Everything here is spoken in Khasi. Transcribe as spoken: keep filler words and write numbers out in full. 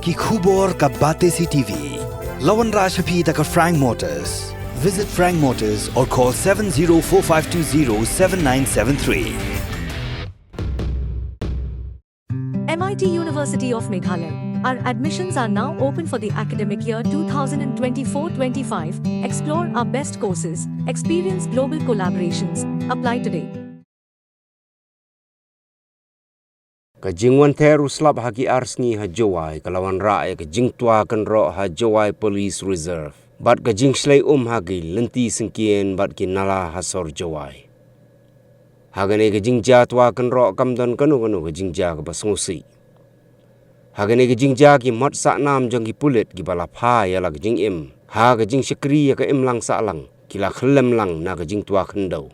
Ki khubor ka Batesi T V. La wanrah sha phi da ka Frank Motors. Visit Frank Motors or call seven zero four five two zero seven nine seven three. M I T University of Meghalaya. Our admissions are now open for the academic year two thousand twenty-four twenty-five. Explore our best courses, experience global collaborations. Apply today. Ka jingwan ther u slap ha ki ar sngi ha Jowai ka la wanrah ïa ka jingtwa kynroh ha Jowai Police Reserve bad ka jingshlei um ha ki lynti syngkien bad ki nala ha sor Jowai. Ha kane ka jingjia twa kynroh kam don kano kano ka jingjia kaba sngewsih. Ha kane ka jingjia ki mot sahnam jong ki pulit kiba la pha ïa la ka jingim ha ka jingshakri ïa ka imlang sahlang ki la khyllem lang na ka jingtwa khyndew.